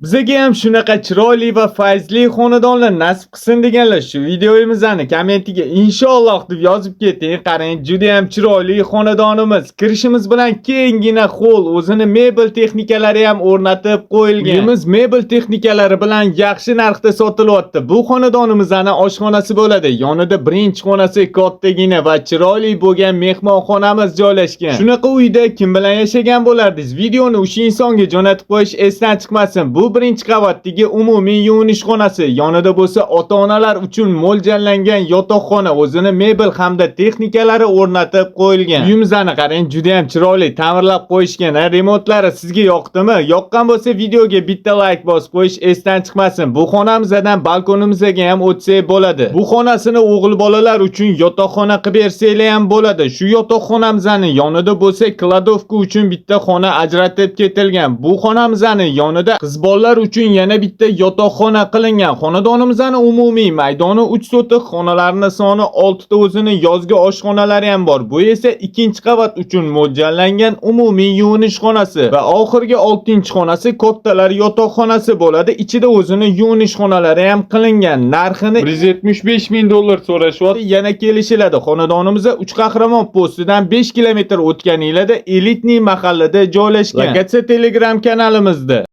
Bizaga ham shunaqa chiroyli va fayzli xonadonlar nasib qilsin deganlar shu videomizni kommentiga inshaalloh deb yozib keting. Qarang, juda ham chiroyli xonadonimiz. Kirishimiz bilan kengina xoll, o'zini mebel texnikalari ham o'rnatib qo'yilgan. Uyimiz mebel texnikalari bilan yaxshi narxda sotilyapti. Bu xonadonimizni oshxonasi bo'ladi. Yonida birinchi xonasi kattagina va chiroyli bo'lgan mehmonxonamiz joylashgan. Shunaqa uyda kim bilan yashagan bo'lardingiz? Videoni o'sha insonga jo'natib qo'yish esdan chiqmasin. Bu birinchi qavatdagi umumiy yuvinish xonasi. Yonida bo'lsa ota-onalar uchun mo'ljallangan yotoqxona, o'zini mebel hamda texnikalari o'rnatib qo'yilgan. Uyimizni qarang, juda ham chiroyli ta'mirlab qo'yishgan. A, remontlari sizga yoqdimi? Yoqqan bo'lsa, videoga bitta like bosib qo'yish esdan chiqmasin. Bu xonamizdan balkonimizga ham o'tsak bo'ladi. Bu xonasini o'g'il bolalar uchun yotoqxona qilib bersanglar ham bo'ladi. Shu yotoqxonamizni yonida bo'lsa кладовка uchun bitta xona ajratib ketilgan. Bu xonamizni yonida qiz bolalar uchun yana bitta yotoqxona qilingan. Xonadonimizni umumiy maydoni 3 sotix, xonalarning soni 6 ta, o'zini yozgi oshxonalari ham bor. Bu esa ikkinchi qavat uchun mo'ljallangan umumiy yuvinish xonasi va oxirgi 6-xonasi kattalar yotoqxonasi bo'ladi. Ichida o'zini yuvinish xonalari ham qilingan. Narxini 175 ming dollar so'rashyapti. Yana kelishiladi. Xonadonimiz Uch Qahramon postidan 5 kilometr o'tganinglarda, элитный mahallada joylashgan. Lokatsiya Telegram kanalimizda.